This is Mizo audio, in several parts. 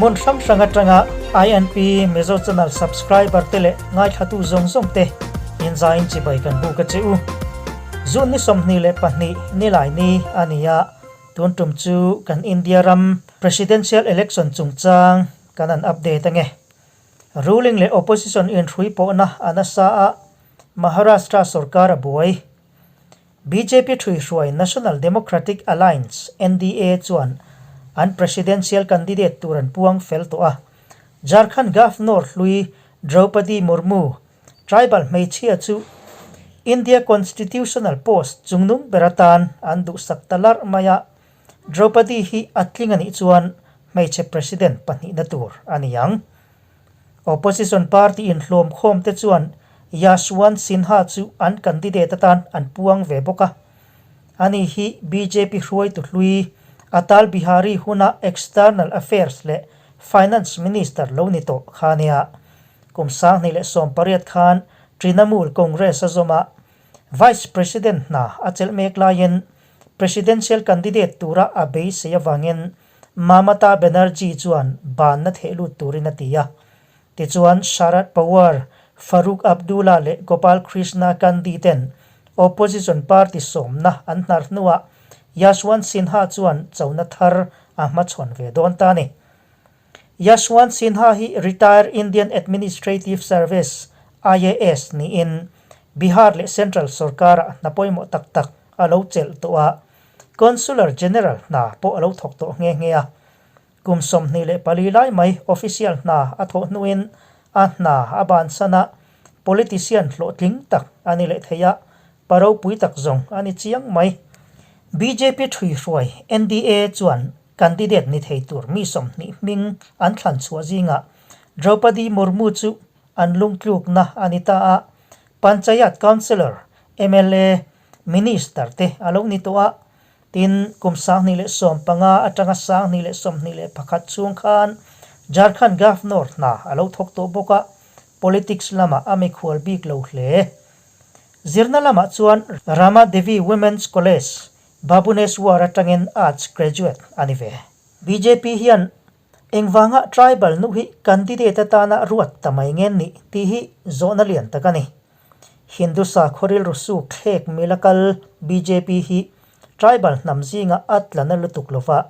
Hmun hrang hrang atanga INP Mizo Channel subscriber te leh ngaithlatu zawng zawng te inzaiin chibai kan buk a che u. June ni 22 nilai ni a ni a, tun tum chu kan India ram Presidential Election chungchang kan han update ange. Ruling leh opposition inhrui pawhna a nasa a, Maharashtra sorkar a buai. Bjp thuihruai National Democratic Alliance, NDA, chuan an presidential candidate tur an puang fel tawh a. Jharkhand Governor hlui Draupadi Murmu, tribal hmeichhia chu India constitutional post chungnung ber atan an duhsak ta larh mai a. Draupadi hi a tling a nih chuan hmeichhe president pahnihna tur a ni ang. Opposition party inhlawmkhawm te chuan Yashwant Sinha chu an candidate atan an puang ve bawk a. Ani hi bjp hruaitu hlui Atal Bihari huna External Affairs leh Finance Minister lo ni tawh kha nia. Kum 2018 khan Trinamool Congress a zawm a, Vice President hna a chelh mek laiin Presidential candidate tura a beisei avangin Mamata Banerjee chuan banna theh lut turin a ti a. Tichuan Sharad Pawar, Farooq Abdullah leh Gopal Krishna Gandhi ten opposition party sawmna an hnar hnuah Yashwant Sinha chuan chona thar a hmachhawn ve dawn ta a ni. Yashwant Sinha hi retired Indian Administrative Service, IAS, niin Bihar leh Central sorkarah hna pawimawh tak tak a lo chelh tawh a. Consular General hna pawh a lo thawk tawh nghe nghe a. Kum 24 lai mai official hna a thawh hnuin a hna a bansan a, politician hlawhtling tak a ni leh thei a, pa ropui tak zawng a ni chiang mai. Bjp ṭhuihruai NDA chuan candidate ni thei tur mi 20 hming an thlan chhuah zingah Draupadi Murmu chu an lungtlukna a ni ta a, Panchayat Councillor, mla, Minister te a lo ni tawh a, tin kum 2015 atanga 2021 chhung khan Jharkhand Governor hna a lo thawk tawh bawk a, politics lamah a mikhual bik lo hle. Zirna lamah chuan Rama Devi Women's College, Bhubaneswar atangin Arts graduate a ni ve. Bjp hian engvanga tribal nu hi candidate atana ruat ta mai nge nih tih hi zawhna lian tak a ni. Hindu sakhaw rilru suk thlek mila kal bjp hi tribal hnam zinga a tlana lutuk lova.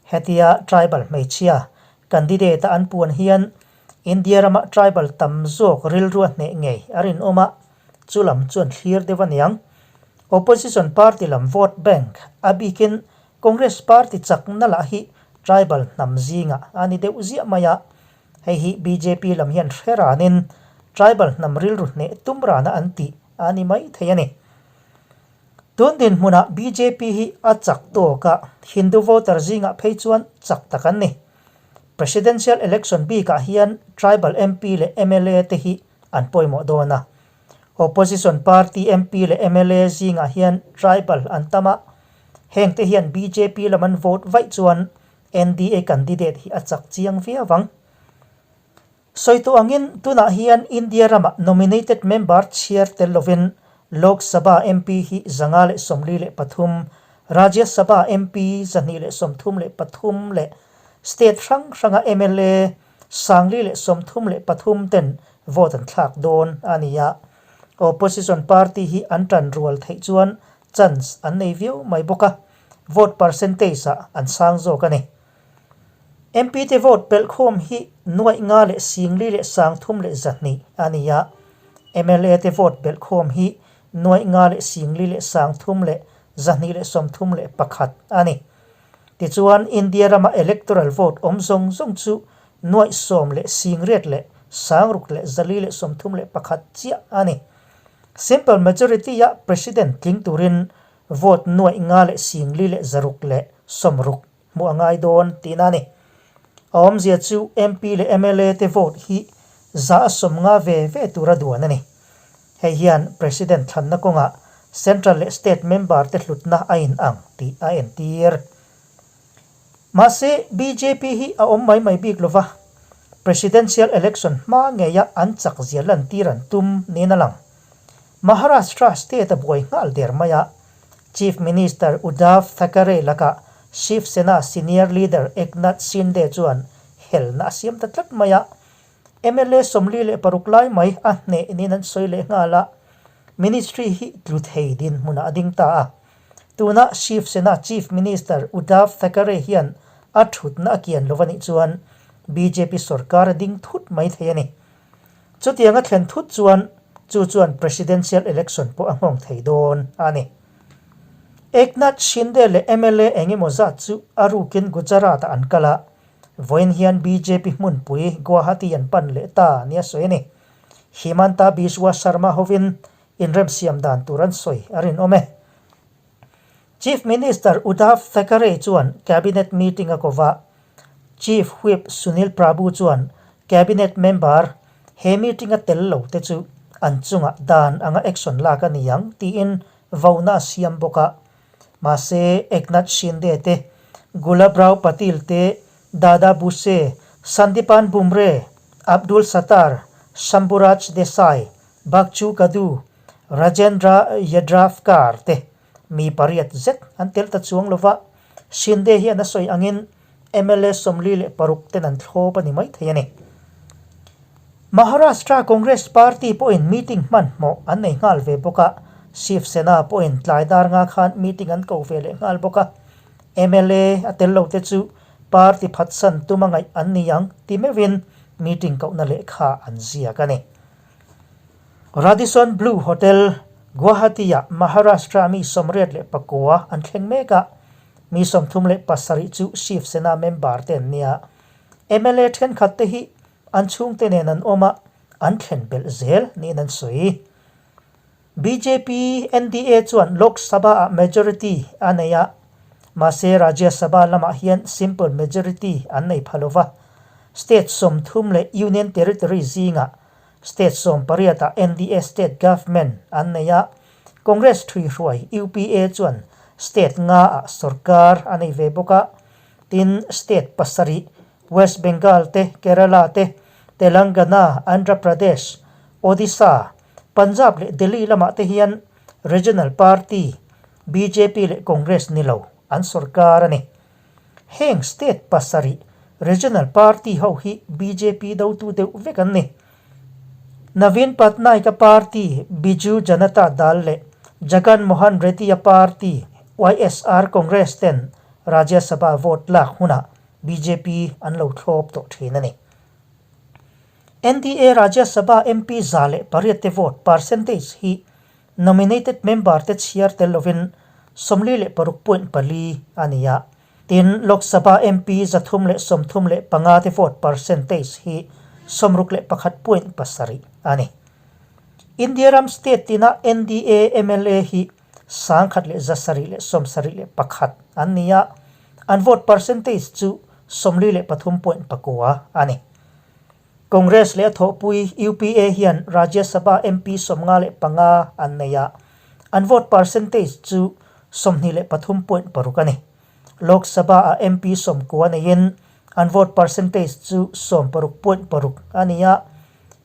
Hetia tribal hmeichhia candidate a an puan hian India rama tribal tam zawk rilru a hneh ngei a rinawm a, chu lam chuan thlir deuh a niang. Opposition party lam vote bank a bikin Congress party chakna lah hi tribal hnam zingah a ni deuh ziah mai a, hei hi bjp lam hian hre ranin tribal hnam rilru hneh tum rana an tih a ni mai thei a ni. Tun dinhmunah bjp hi a chak tawk a, Hindu voter zingah phei chuan chak tak an ni. Presidential election bikah hian tribal MP leh mla te hi an pawimawh dawn a. Opposition party MP leh mla zingah hian tribal an tam a, heng te hian bjp lam an vote vaih chuan NDA candidate hi a chak chiang viau ang. Sawi tawh angin tunah hian India ramah nominated member chhiar tel lovin Lok Sabha MP hi 543, Rajya Sabha MP 233 leh state hrang hranga mla 433 ten vote an thlak dawn a ni a. Opposition party hi an tan rual theih chuan chance an nei viau mai bawk a, vote percentage ah an sang zawk a ni. MP te vote pelh khawm hi nuaih nga leh singli leh sangthum leh zahnih a ni a, mla te vote belh khawm hi nuaih nga leh singli leh sangthum leh 231 a ni. Tichuan, India rama electoral vote awm zawng zawng chu nuaih sawm leh singriat leh sangruk leh 431 chiah a ni. Simple majority-a President tling turin vote nuaih nga leh singli leh zaruk leh sawmruk hmuh a ngai dawn tihna a ni. A awmzia chu MP leh mla te vote hi za a sawm nga ve ve tura duan a ni. Hei hian President thlanna kawngah Central leh State member te hlutna a in ang tih a entir. Mahse, bjp hi a awm mai mai bik lova, Presidential election hma ngeia an chak zia lantir an tum niin a lang. Maharashtra state a buai nghal der mai a, Chief Minister Uddhav Thackeray lakah Shiv Sena senior leader Eknath Shinde chuan helna a siam ta tlat mai a. Mla 46 lai mai a hneh niin an sawi leh nghal a, Ministry hi tlu thei dinhmunah a ding ta a. Tuna Shiv Sena Chief Minister Uddhav Thackeray hian a thutna a kian lo a nih chuan bjp sorkar a ding thut mai thei a ni. Chutiang a thlen thut chuan chu chuan Presidential Election pawh a nghawng thei dawn a ni. Eknath Shinde leh mla eng emaw zat chu a rukin Gujarat-ah an kal a, vawiin hian bjp hmunpui Guwahati an pan leh ta nia sawi a ni. Himanta Biswa Sarma hovin inremsiam dan tur an sawi a rinawm e. Chief Minister Uddhav Thackeray chuan Cabinet meeting a kova, Chief Whip Sunil Prabhu chuan Cabinet member he meeting a tel lo te chu an chungah dan anga action lak a ni ang tiin vona a siam bawk a. Mahse, Eknath Shinde te, Gulabrao Patil te, Dada Bhuse, Sandipan Bhumre, Abdul Sattar, Shambhuraj Desai, Bachchu Kadu, Rajendra Yadravkar te mi pariat zet an tel ta chuang lova, Shinde hian a sawi angin mla 46 ten an thlawp a ni mai thei a ni. Maharashtra Congress Party pawhin meeting hmanhmawh an nei nghal ve bawk a, Shiv Sena pawhin tlai dar nga khan meeting an ko ve leh nghal bawk a, mla a tel lo te chu party phatsan tuma ngaih an ni ang ti meuhin meeting kohna lehkha an ziak a ni. Radisson Blu Hotel, Guwahati-ah Maharashtra mi 89 an thleng mek a, mi 37 chu Shiv Sena member te an nia. Mla thenkhat te hi an chhungte nen an awm a, an thlen belh zel niin an sawi. Bjp, NDA chuan Lok Sabha-ah majority a nei a, mahse Rajya Sabha lamah hian simple majority an nei pha lova. State 30 leh Union Territory zingah State 18 ah NDA state government an nei a, Congress thuihruai UPA chuan state nga ah sorkar a nei ve bawk a, tin state pasarih West Bengal te, Kerala te, Telangana, Andhra Pradesh, Odisha, Punjab leh Delhi lamah te hian regional party bjp leh Congress ni lo an sorkar a ni. Heng state pasarih regional party ho hi bjp dotu deuh vek an ni. Naveen Patnaik-a party Biju Janata Dal leh Jagan Mohan Reddy-a party YSR Congress ten Rajya Sabha vote lak hunah bjp an lo thlawp tawh thin a ni. NDA Rajya Sabha MP 108 te vote percentage hi Nominated member te chhiar tel lovin 46.4 a ni a. Tin, Lok Sabha MP 335 te vote percentage hi 61.7 a ni. India ram state tina NDA mla hi 1771 an ni a, an vote percentage chu 43.9 a ni. Congress leh a thawhpui UPA hian Rajya Sabha MP 55 an nei a, an vote percentage chu 23.6 a ni. Lok Sabha-ah MP 90 neiin an vote percentage chu 60.6 a ni a,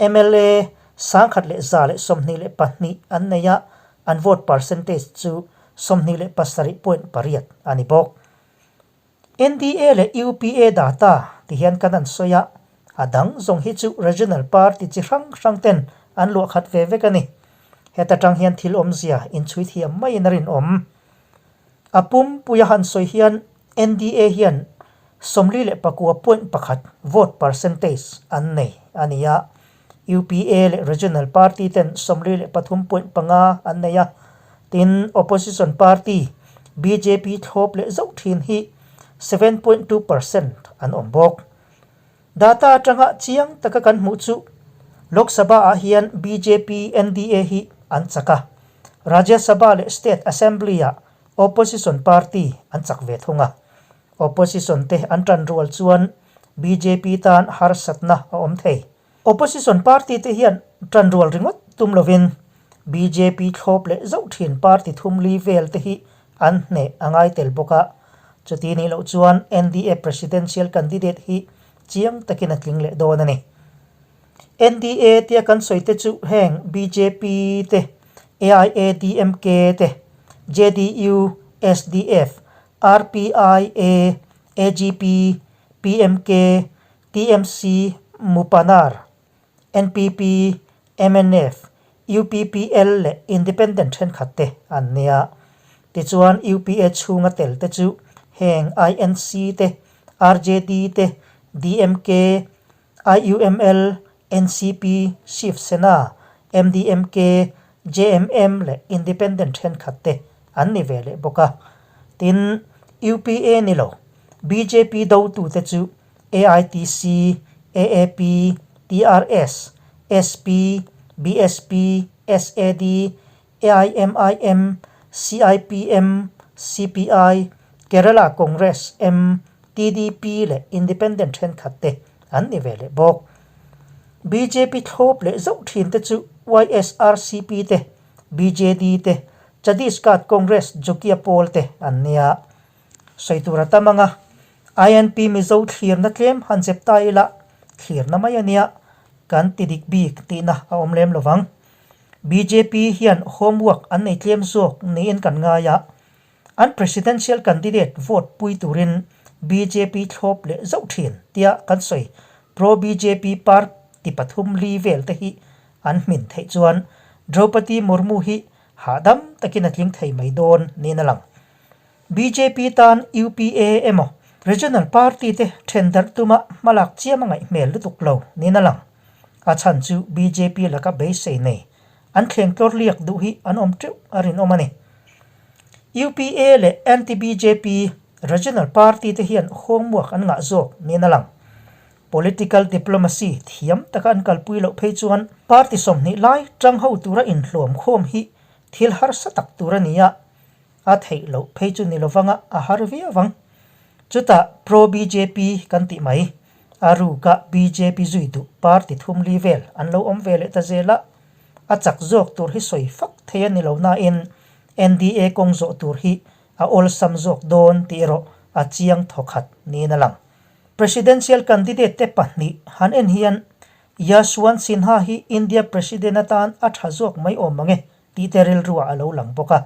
mla 1122 an nei a, an vote percentage chu 27.8 a ni bawk. NDA leh UPA data ti hian kan an sawi a, a dang zawng hi chu regional party chi hrang hrang ten an luah khat ve vek a ni. Heta tang hian thil awmzia inchhui thiam maiin a rinawm. A pumpuia han sawi hian NDA hian 49.1 vote percentage an nei a ni a, UPA leh regional party ten 43.5 an nei a, tin opposition party bjp thlawp leh zauh thin hi 7.2% an awm bawk. Data atanga chiang taka kan hmuh chu Lok Sabha ah hian bjp NDA hi an chak a, Rajya Sabha leh State Assembly ah opposition party an chak ve thung a. Opposition te an tan rual chuan bjp tan harsatna a awm thei. Opposition party te hian tan rual ringawt tum lovin bjp thlawp leh zauh thin party thum li vel te hi an hneh a ngai tel bawk a. Chuti nih loh chuan NDA presidential candidate hi chiang takin a tling leh dawn a ni. NDA tia kan sawi te chu heng bjp te, AIADMK te, JDU, SDF, RPI, A, AGP, PMK, TMC, Mupanar, NPP, mnf, UPPL leh Independent thenkhat te an nia. Tichuan UPA chhunga tel te chu heng INC te, RJD te, DMK, IUML, NCP, Shiv Sena, MDMK, JMM leh Independent thenkhat te an ni ve leh bawk a. Tin, UPA ni lo, bjp dotute chu AITC, AAP, TRS, SP, BSP, SAD, AIMIM, CIPM, CPI, Kerala Congress M, TDP leh Independent thenkhat te an ni ve leh bawk. Bjp thlawp leh zauh thin te chu YSRCP te, BJD te, Chhattisgarh Congress Jokia pawl te an nia. Sawi tur a tam ang a, INP Mizo thlirna tlem han zep ta ila thlirna mai a nia, kan ti dik bik tihna a awm lem lo vang. Bjp hian homework an nei tlem zawk niin kan ngai a, an presidential candidate vote pui turin bjp thlawp leh zauh thin tia kan sawi pro-BJP party pathum li vel te hi an hmin theih chuan Draupadi Murmu hi hahdam takin a tling thei mai dawn niin a lang. Bjp tan UPA emaw Regional Party te then darh tuma hmalak chiam a ngaih hmel lutuk lo niin a lang. A chhan chu bjp laka beisei nei an thleng tlawr liak duh hi an awm teuh a rinawm a ni. UPA leh Anti-BJP Regional Party te hian hawngmuak an ngah zawk niin a lang. Political diplomacy thiam taka an kalpui loh phei chuan party 20 lai tang ho tura inhluam khawm hi thil harsa tak tur a ni a, A theih loh phei chu ni lovanga a har viau ang. Chutah pro-BJP kan tih mai. A ruka bjp zui duh party thum li vel an lo awm ve leh ta zel a. A chak zawk tur hi sawi fak thei a ni lo nain NDA kawng zawh tur hi a awlsam zawk dawn tih erawh a chiang thawkhat niin a lang. Presidential candidate te pahnih han en hian Yashwant Sinha hi India President atan a tha zawk mai awm ang e tih te rilruah a lo lang bawk a.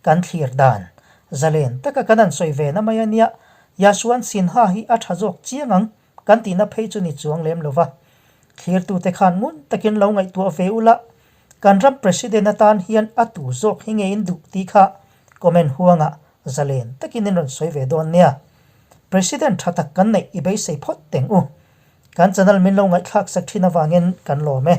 Kan thlir dan zalen taka kan han sawi ve na mai a nia, Yashwant Sinha hi a tha zawk chiang ang kan tihna phei chu ni chuang lem lo va. Thlirtute khan ngun takin lo ngaihtuah ve ula, kan ram President atan hian a tu zawk hi nge in duh tih kha comment huangah zalen takin in rawn sawi ve dawn nia. President tha tak kan neih i beisei phawt teng u. Kan channel min lo ngaihthlak sak thin avangin kan lawm e.